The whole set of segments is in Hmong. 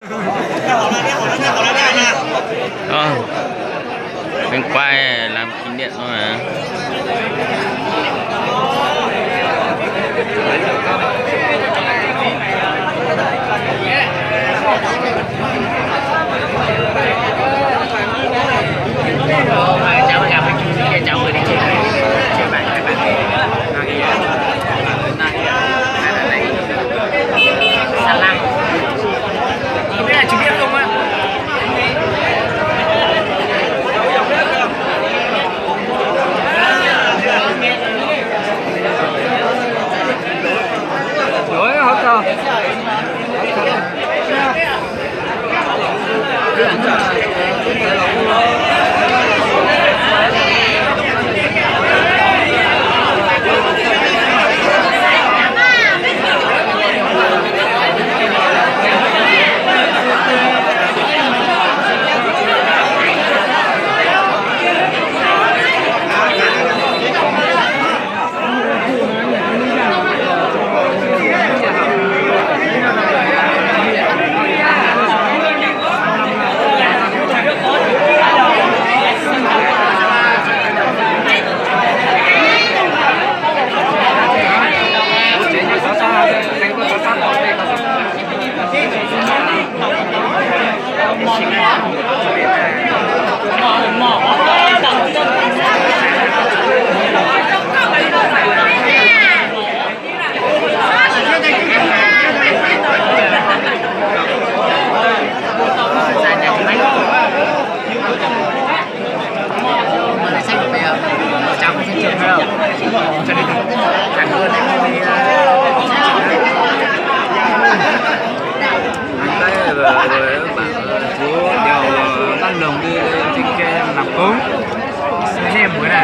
Ơ, bên quay làm kỷ niệm thôi mà. Tab loo li tseem ke nram koob, nej mus na.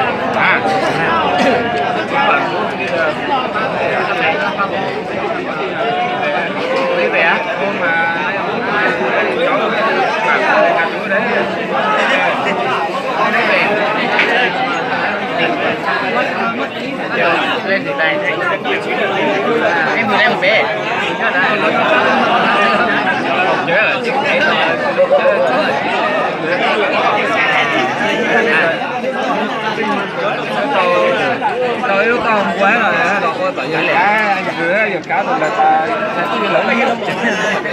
Tau ib lub tau nquag los los ua tom yawg kav, yawg kav tus ntawd tas, lawv ib lub tsev.